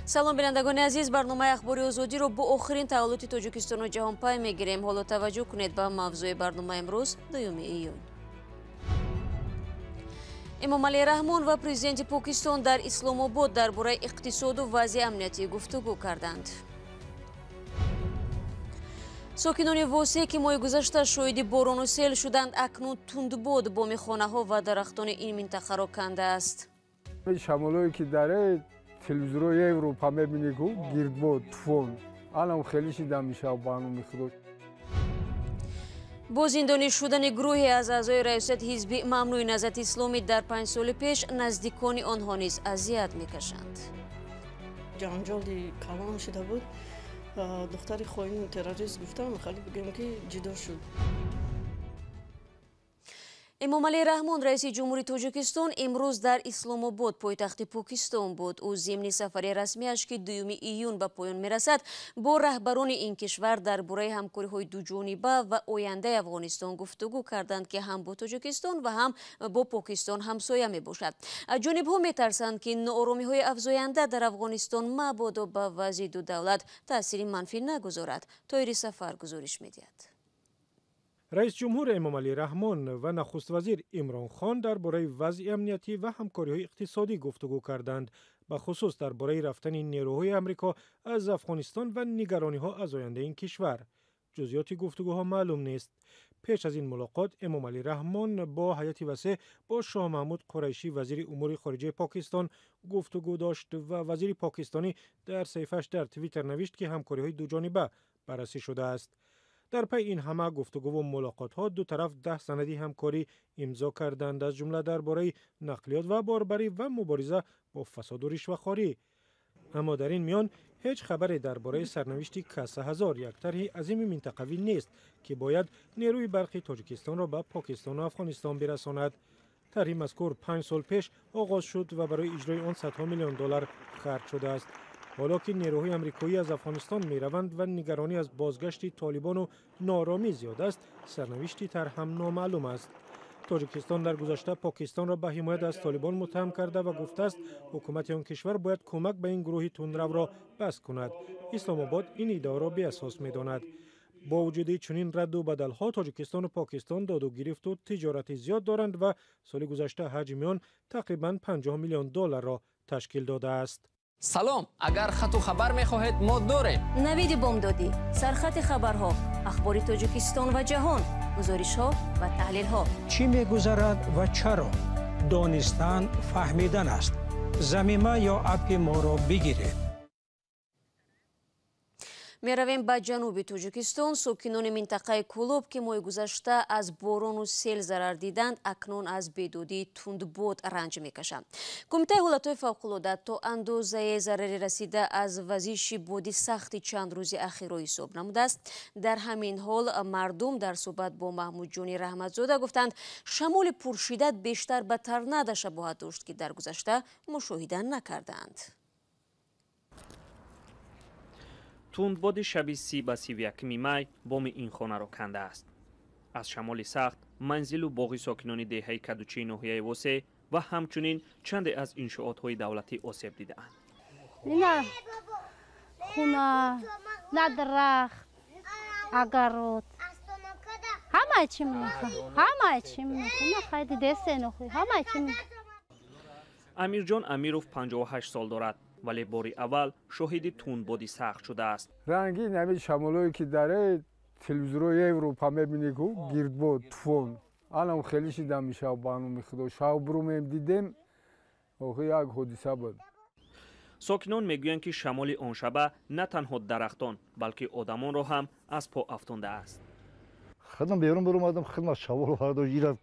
Салом, бинандагони азиз. Барномаи Ахбори Озодиро бо охирин таҳаввулоти Тоҷикистону ҷаҳон пай мегирем. Ҳоло таваҷҷӯҳ кунед ба мавзӯи барномаи имрӯз, 2 июн. Эмомалӣ Раҳмон ва президенти Покистон дар Исломобод дар бораи иқтисоду вазъи амниятӣ гуфтугӯ карданд. Сокинони Восе, ки моҳи гузашта шоҳиди борону сел шуданд, акнун тундбод боми хонаҳо ва дарахтони ин минтақаро кандааст. Шамолое ки дар телевизорҳои Европа мебинӣ, ку гирдбод, туфон, анам хеле шида мешавад, ба номи Худо. Бо зиндонӣ шудани гурӯҳе аз аъзои раёсати ҳизби мамнӯи Наҳзати Исломӣ дар 5 соли пеш, наздикони онҳо низ азият мекашанд. Ҷанҷоли калон шуда буд. Духтари хоину террорист гуфтам, хеле бигӯем, ки ҷудо шуд. Эмомалӣ Раҳмон, раиси ҷумҳури Тоҷикистон, имрӯз дар Исломобод, пойтахти Покистон буд. Ӯ зимни сафари расмиаш, ки 2 июн ба поён мерасад, бо раҳбарони ин кишвар дар бораи ҳамкориҳои дуҷониба ва ояндаи Афғонистон гуфтугӯ карданд, ки ҳам бо Тоҷикистон ва ҳам бо Покистон ҳамсоя мебошад. Ҷонибҳо метарсанд, ки нооромиҳои афзоянда дар Афғонистон мабодо ба вазъи ду давлат таъсири манфӣ нагузорад. Тоири Сафар гузориш медиҳад. Раис ҷумҳур Эмомалӣ Раҳмон ва нахуствазир Имрон Хон дар бораи вазъи амниятӣ ва ҳамкориҳои иқтисодӣ гуфтугӯ карданд, ба хусус дар бораи рафтани нерӯҳои Амрико аз Афғонистон ва нигарониҳо аз ояндаи ин кишвар. Ҷузъиёти гуфтугӯҳо маълум нест. Пеш аз ин мулоқот Эмомалӣ Раҳмон бо ҳайати васеъ бо Шоҳ Маҳмуд Қурайшӣ, вазири умури хориҷаи Покистон, гуфтугӯ дошт ва вазири покистонӣ дар саҳифааш дар Твиттер навишт, ки ҳамкориҳои дуҷониба баррасӣ шудааст. Дар пай ин ҳама гуфтугӯву мулоқотҳо ду тараф 10 санади ҳамкорӣ имзо карданд, аз ҷумла дар бораи нақлиёт ва борбарӣ ва мубориза бо фасоду ришвахорӣ. Аммо дар ин миён ҳеҷ хабаре дар бораи сарнавишти Каса ҳазор, як тарҳи азими минтақавӣ нест, ки бояд нерӯи барқи Тоҷикистонро ба Покистону Афғонистон бирасонад. Тарҳи мазкур 5 сол пеш оғоз шуд ва барои иҷрои он садҳо миллион доллар харҷ шудааст. Ҳоло ки нерӯҳои амрикоӣ аз Афғонистон мераванд ва нигаронӣ аз бозгашти толибону нооромӣ зиёд аст, сарнавишти тарҳ ҳам номаълум аст. Тоҷикистон дар гузашта Покистонро ба ҳимоят аз толибон муттаҳам карда ва гуфтааст, ҳукумати он кишвар бояд кӯмак ба ин гурӯҳи тундравро бас кунад. Исломобод ин иддаоро беасос медонад. Бо вуҷуди чунин радду бадалҳо, Тоҷикистону Покистон доду гирифту тиҷорати зиёд доранд ва соли гузашта ҳаҷми он тақрибан 50 миллион долларро ташкил додааст. Салом, агар хату хабар мехоҳед, мо дорем. Навиди бомдодӣ, сархати хабарҳо, ахбори Тоҷикистон ва ҷаҳон, гузоришҳо ва таҳлилҳо. Чӣ мегузарад ва чаро? Донистан фаҳмидан аст. Замима ё аппи моро бигиред. Меравем ба ҷануби Тоҷикистон. Сокинони минтақаи Кӯлоб, ки моҳи гузашта аз борону сел зарар диданд, акнун аз бедодии тундбод ранҷ мекашанд. Кумитаи ҳолатҳои фавқулода то андозаи зарари расида аз вазиши боди сахти чанд рӯзи ахирро ҳисоб намудааст. Дар ҳамин ҳол мардум дар суҳбат бо Маҳмудҷони Раҳматзода гуфтанд, шамоли пуршиддат бештар ба торнадо шабоҳат дошт, ки дар гузашта мушоҳида накардаанд. Тундбоди шаби 30 ба 31 май боми ин хонаро кандааст. Аз шамоли сахт манзилу боғи сокинони деҳаи Кадучии ноҳияи Восе ва ҳамчунин чанде аз иншоотҳои давлатӣ осеб дидаанд. Ина хуна, на дарахт, огород. Ҳамаи чӣ мехоҳ, ҳамаи чӣ мехоҳ, на хайди десенохи, ҳамаи чӣ мехоҳ. Амирҷон Амиров 58 сол дорад, вале бори аввал шоҳиди тундбоди сахт шудааст. Ранги ҳамин шамолое ки дар телевизорҳои Европа мебинӣ, ку гирдбод, туфон, анам хеле шида мешавад, ба номи Худо. Шав бурумем, дидем, охи як ҳодиса буд. Сокинон мегӯянд, ки шамоли он шаба на танҳо дарахтон, балки одамонро ҳам аз по афтондааст. Худам берун баромадам, худам шамол вардошт, ира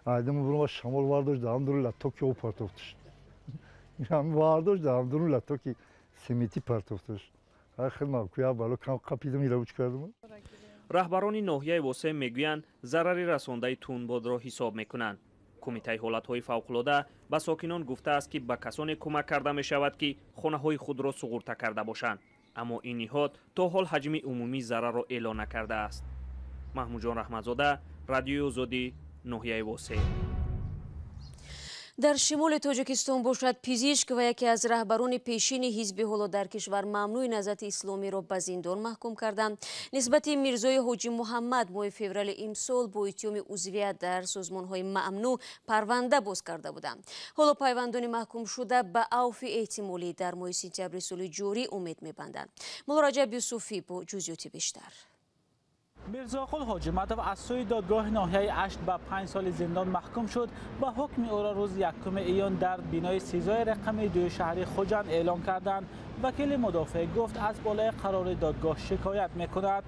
айдам баромад, шамол вардошт, даҳам латоки об партофтш. Вардошт, даҳам латоки семити партофтш. Худам куя бало кам қапидам, ира уч кардам. Раҳбарони ноҳияи Восе мегӯянд, зарари расондаи тундбодро ҳисоб мекунанд. Кумитаи ҳолатҳои фавқулода ба сокинон гуфтааст, ки ба касоне кӯмак карда мешавад, ки хонаҳои худро суғурта карда бошанд. Аммо ин ниҳод то ҳол ҳаҷми умумии зарарро эълон накардааст. Маҳмудҷон Раҳматзода, Радиои Озодӣ, ноҳияи Восе. Дар шимоли Тоҷикистон бошад, пизишк ва яке аз раҳбарони пешини ҳизби ҳоло дар кишвар мамнӯи Наҳзати Исломиро ба зиндон маҳкум карданд. Нисбати Мирзои Ҳоҷи Муҳаммад моҳи феврали имсол бо иттиҳоми узвият дар созмонҳои мамнӯъ парванда боз карда буданд. Ҳоло пайвандони маҳкумшуда ба авфи эҳтимолӣ дар моҳи сентябри соли ҷорӣ умед мебанданд. Муллораҷаб Юсуфӣ бо ҷузъиёти бештар. Мирзоқул Ҳоҷиматов аз сӯи додгоҳи ноҳияи Ашт ба 5 соли зиндон маҳкум шуд ва ҳукми ӯро рӯзи 1 июн дар бинои СИЗОи рақами 2 шаҳри Хуҷанд эълон карданд. Вакили мудофеъ гуфт аз болои қарори додгоҳ шикоят мекунад.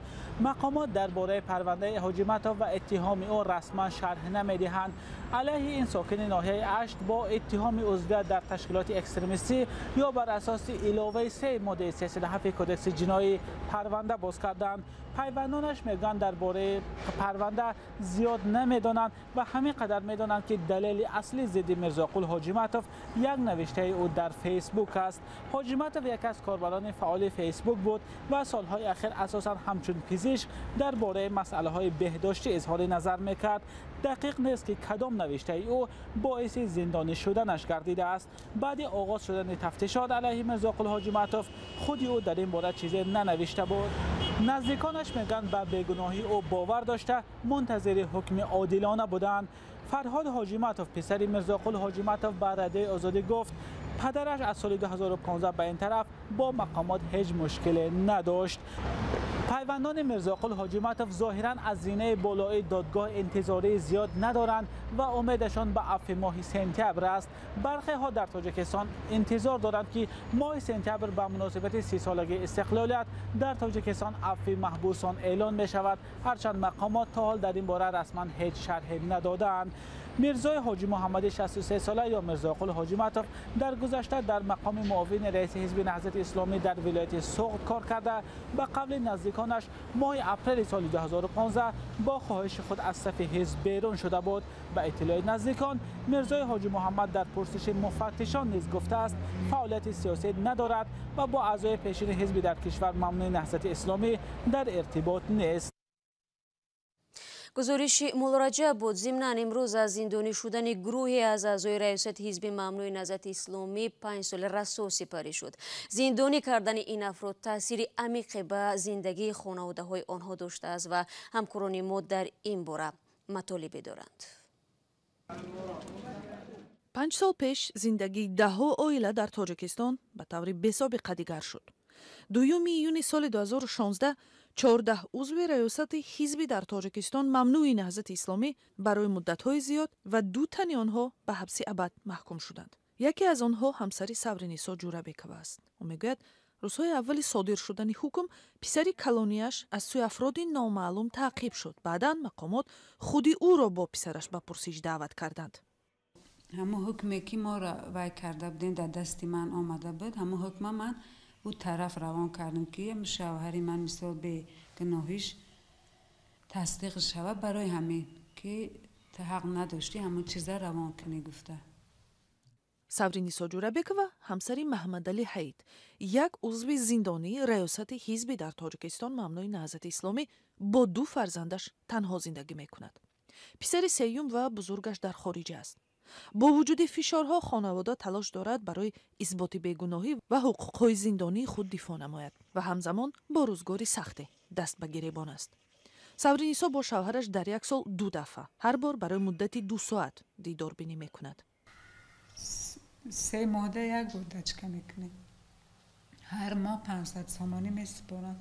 Мақомот дар бораи парвандаи Ҳоҷиматов ва иттиҳоми ӯ расман шарҳ намедиҳанд. Алайҳи ин сокини ноҳияи Ашт бо иттиҳоми узвият дар ташкилоти экстремистӣ ё бар асоси иловаи 3 моддаи 37 кодекси ҷиноӣ парванда боз карданд. Пайвандонаш мегӯянд дар бораи парванда зиёд намедонанд ва ҳамин қадар медонанд, ки далели аслӣ зидди Мирзоқул Ҳоҷиматов як навиштаи ӯ дар Фейсбук аст. Ҳоҷиматов яке аз корбарони фаъоли Фейсбук буд ва солҳои ахир асосан ҳамчун пизишк дар бораи масъалаҳои беҳдоштӣ изҳори назар мекард. Дақиқ нест, ки кадом навиштаи ӯ боиси зиндонӣ шуданаш гардидааст. Баъди оғоз шудани тафтишот алайҳи Мирзоқул Ҳоҷиматов худи ӯ дар ин бора чизе нанавишта буд. Наздиконаш мегӯянд ба бегуноҳии ӯ бовар дошта, мунтазири ҳукми одилона буданд. Фарҳод Ҳоҷиматов, писари Мирзоқул Ҳоҷиматов, ба Радиои Озодӣ гуфт падараш аз соли 2015 ба ин тараф бо мақомот ҳеҷ мушкиле надошт. Пайвандони Мирзоқул Ҳоҷиматов зоҳиран аз зинаи болоии додгоҳ интизории зиёд надоранд ва умедашон ба афви моҳи сентябр аст. Бархеҳо дар Тоҷикистон интизор доранд, ки моҳи сентябр ба муносибати 30-солагии истиқлолият дар Тоҷикистон афви маҳбусон эълон мешавад, ҳарчанд мақомот то ҳол дар ин бора расман ҳеҷ шарҳе надодаанд. Мирзои Ҳоҷи Муҳаммади 63 сола ё Мирзоқул Ҳоҷиматов дар гузашта дар мақоми муовини раиси ҳизби Наҳзати Исломӣ дар вилояти Суғд кор карда, ба қавли наздиконаш моҳи апрели соли 2015 бо хоҳиши худ аз сафи ҳизб берун шуда буд. Ба иттилои наздикон, Мирзои Ҳоҷи Муҳаммад дар пурсиши муфаттишон низ гуфтааст фаъолияти сиёсӣ надорад ва бо аъзои пешини ҳизби дар кишвар мамнӯи Наҳзати Исломӣ дар иртибот нест. Гузориши Муллораҷаб буд. Зимнан имрӯз аз зиндонӣ шудани гурӯҳе аз аъзои раёсати ҳизби мамнӯи Наҳзати Исломӣ 5 соли расо сипарӣ шуд. Зиндонӣ кардани ин афрод таъсири амиқе ба зиндагии хонаводаҳои онҳо доштааст ва ҳамкорони мо дар ин бора матолибе доранд. 5 сол пеш зиндагии даҳҳо оила дар Тоҷикистон ба таври бесобиқа дигар шуд. 2 июни соли 2016 14 узви раёсати ҳизби дар Тоҷикистон мамнӯи Наҳзати Исломӣ барои муддатҳои зиёд ва 2 тани онҳо ба ҳабси абад маҳкум шуданд. Яке аз онҳо ҳамсари Савринисо Ҷурабекова аст. Ӯ мегӯяд, рӯзҳои аввали содир шудани ҳукм писари калонияш аз сӯи афроди номаълум таъқиб шуд. Баъдан мақомот худи ӯро бо писараш ба пурсиш даъват карданд. Ҳамон ҳукме ки моро вай карда будем, дар дасти ман омада буд, ҳамон ҳукма ман ӯ тараф равон кардем, ки шавҳари ман мисол бегуноҳиш тасдиқ шавад, барои ҳамин ки ҳақ надоштӣ ҳамон чиза равон кунӣ гуфта. Савринисо Ҷурабекова ҳамсари Маҳмадалӣ Ҳаид, як узви зиндонии раёсати ҳизби дар Тоҷикистон мамнӯи Наҳзати Исломӣ, бо 2 фарзандаш танҳо зиндагӣ мекунад. Писари сеюм ва бузургаш дар хориҷа аст. Бо вуҷуди фишорҳо хонавода талош дорад барои исботи бегуноҳӣ ва ҳуқуқҳои зиндонии худ дифоъ намояд ва ҳамзамон бо рӯзгори сахте даст ба гиребон аст. Савринисо бо шавҳараш дар як сол 2 дафъа, ҳар бор барои муддати 2 соат дидорбинӣ мекунад. 3 моҳда як бор дачка мекунем. Ҳар моҳ 500 сомонӣ месупоранд.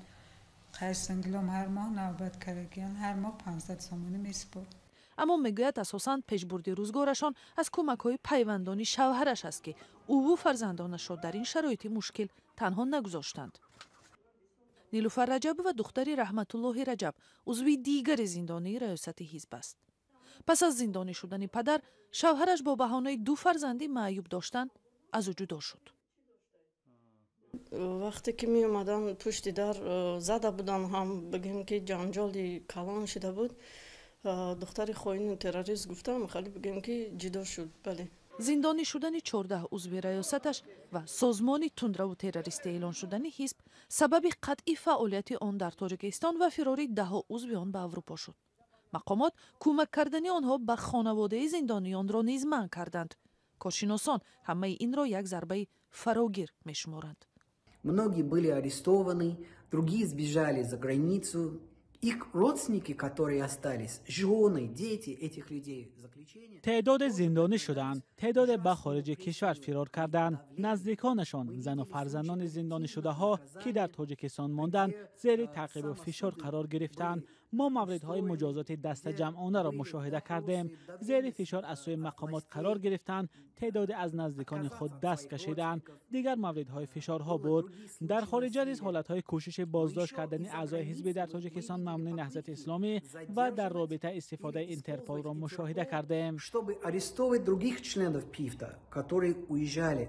Қайсанглом ҳар моҳ навбат кардагиян, ҳар моҳ 500 сомонӣ месупоранд. Аммо мегӯяд, асосан пешбурди рӯзгорашон аз кӯмакҳои пайвандони шавҳараш аст, ки ӯву фарзандонашро дар ин шароити мушкил танҳо нагузоштанд. Нилуфар Раҷабова духтари Раҳматуллоҳи Раҷаб, узви дигари зиндонии раёсати ҳизб аст. Пас аз зиндонӣ шудани падар, шавҳараш бо баҳонаи 2 фарзанди маъюб доштан аз ӯ ҷудо шуд. Вақте ки меомадан, пушти дар зада буданд, ҳам бигем ки ҷанҷоли калон шуда буд. Духтари хоину террорист гуфтам, хеле бигем ки ҷудо шуд. Бале. Зиндонӣ шудани 14 узви раёсаташ ва созмони тундраву террористӣ эълон шудани ҳизб сабаби қатъи фаъолияти он дар Тоҷикистон ва фирори даҳҳо узви он ба Аврупо шуд. Мақомот кӯмак кардани онҳо ба хонаводаи зиндониёнро низ манъ карданд. Коршиносон ҳамаи инро як зарбаи фарогир мешуморанд. Многие были арестованы, другие сбежали за границу. Их родственники, которые остались, жены, дети этих людей в заключении. Теъдоде зиндонӣ шуданд, теъдоде ба хориҷи кишвар фирор карданд. Наздиконашон, зану фарзандони зиндонишудаҳо, ки дар Тоҷикистон монданд, зери таъқибу фишор қарор гирифтанд. Мо мавридҳои муҷозоти дастаҷамъонаро мушоҳида кардем. Зери фишор аз сӯи мақомот қарор гирифтанд, теъдоде аз наздикони худ даст кашиданд. Дигар мавридҳои фишорҳо буд. Дар хориҷа низ ҳолатҳои кӯшиши боздошт кардани аъзои ҳизбӣ дар Тоҷикистон мамнӯи Наҳзати Исломӣ ва дар робита истифодаи Интерполро мушоҳида кардем. Чтобы арестовывать других членов ПИФТа, которые уезжали.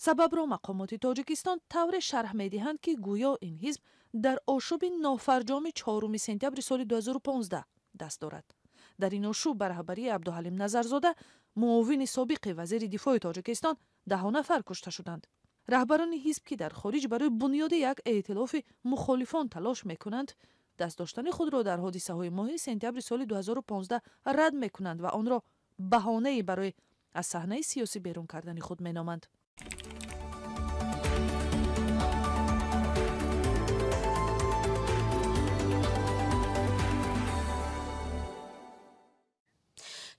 Сабабро мақомоти Тоҷикистон тавре шарҳ медиҳанд, ки гӯё ин ҳизб дар ошӯби нофарҷоми 4 сентябри соли 2015 даст дорад. Дар ин ошӯб ба раҳбарии Абдуҳалим Назарзода, муовини собиқи вазири дифои Тоҷикистон, даҳо нафар кушта шуданд. Раҳбарони ҳизб, ки дар хориҷ барои бунёди як эътилофи мухолифон талош мекунанд, даст доштани худро дар ҳодисаҳои моҳи сентябри соли 2015 рад мекунанд ва онро баҳонае барои аз саҳнаи сиёсӣ берун кардани худ меноманд.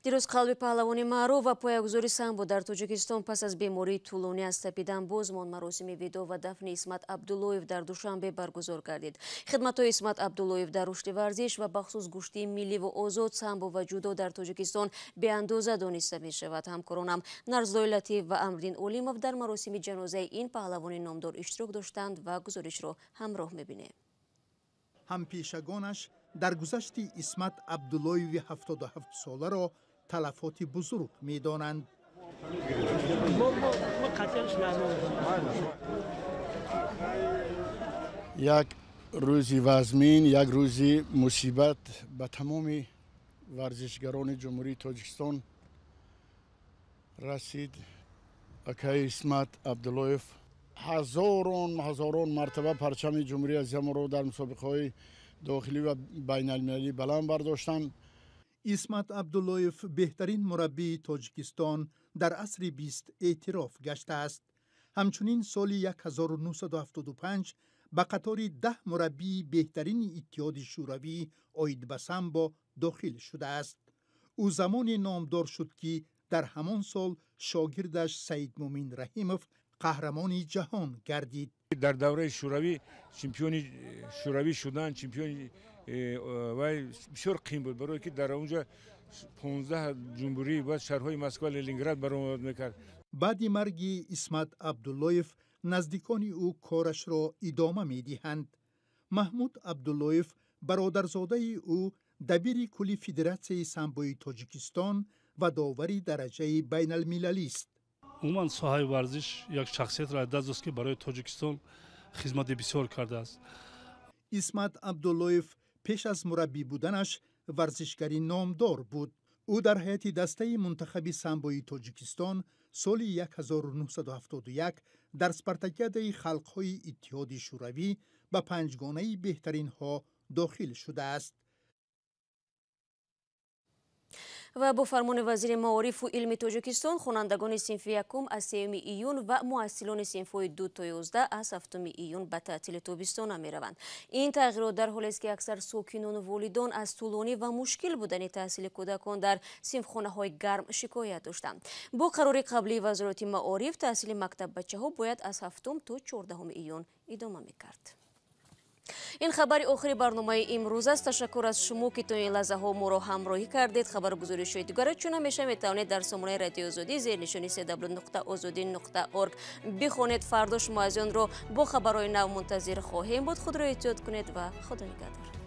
Дирӯз қалби паҳлавони маъруф ва поягузори самбо дар Тоҷикистон пас аз бемории тӯлонӣ аз тапидан боз монд. Маросими видоъ ва дафни Исмат Абдуллоев дар Душанбе баргузор гардид. Хидматҳои Исмат Абдуллоев дар рушди варзиш ва бахусус гӯштии миллӣ ва озод, самбо ва ҷудо дар Тоҷикистон беандоза дониста мешавад. Ҳамкоронам Нарзуллои Латиф ва Амриддин Олимов дар маросими ҷанозаи ин паҳлавони номдор иштирок доштанд ва гузоришро ҳамроҳ мебинем. Ҳампешагонаш дар гузашти Исмат Абдуллоеви 77-соларо талафоти бузург медонанд. Як рӯзи вазмин, як рӯзи мусибат ба тамоми варзишгарони Ҷумҳурии Тоҷикистон расид. Акаи Исмат Абдуллоев ҳазорон ҳазорон мартаба парчами Ҷумҳурии азизамонро дар мусобиқаҳои дохилӣ ва байналмилалӣ баланд бардоштанд. Исмат Абдуллоев беҳтарин мураббии Тоҷикистон дар асри 20 эътироф гаштааст. Ҳамчунин соли 1975 ба қатори 10 мураббии беҳтарини Иттиҳоди Шӯравӣ оид ба самбо дохил шудааст. Ӯ замоне номдор шуд, ки дар ҳамон сол шогирдаш Саидмумин Раҳимов қаҳрамони ҷаҳон гардид. Дар давраи Шӯравӣ чемпиони Шӯравӣ шудан, чемпиони вай бисёр қим буд, барое ки дар онҷа 15 ҷумҳурӣ ва шаҳрҳои Москва, Ленинград баромад мекард. Баъди марги Исмат Абдуллоев наздикони ӯ корашро идома медиҳанд. Маҳмуд Абдуллоев, бародарзодаи ӯ, дабири кулли Федератсияи самбои Тоҷикистон ва довари дараҷаи байналмилалист. Умуман соҳаи варзиш як шахсиятро аз даст дод, ки барои Тоҷикистон хизмати бисёр кардааст. Исмат Абдуллоев пеш аз мураббӣ буданаш варзишгари номдор буд. Ӯ дар ҳайати дастаи мунтахаби самбои Тоҷикистон соли 1971 дар спартакиадаи халқҳои Иттиҳоди Шӯравӣ ба панҷгонаи беҳтаринҳо дохил шудааст. Ва бо фармони вазири маорифу илми Тоҷикистон хонандагони синфи якум аз 3 июн ва муассилони синфҳои 2 то 11 аз 7 июн ба таътили тобистона мераванд. Ин тағйирот дар ҳолест, ки аксар сокинону волидон аз тӯлонӣ ва мушкил будани таҳсили кӯдакон дар синфхонаҳои гарм шикоят доштанд. Бо қарори қаблии Вазорати маориф таҳсили мактаббачаҳо бояд аз 7 то 14 июн идома мекард. Ин хабари охири барномаи имрӯз аст. Ташаккур аз шумо, ки то ин лаҳзаҳо моро ҳамроҳӣ кардед. Хабару гузоришҳои дигарро чун ҳамеша метавонед дар сомонаи Радиои Озодӣ зери нишони cw.ozodi.org бихонед. Фардо шумо аз онро бо хабарҳои нав мунтазир хоҳем буд. Худро эҳтиёт кунед ва Худо нигаҳдор.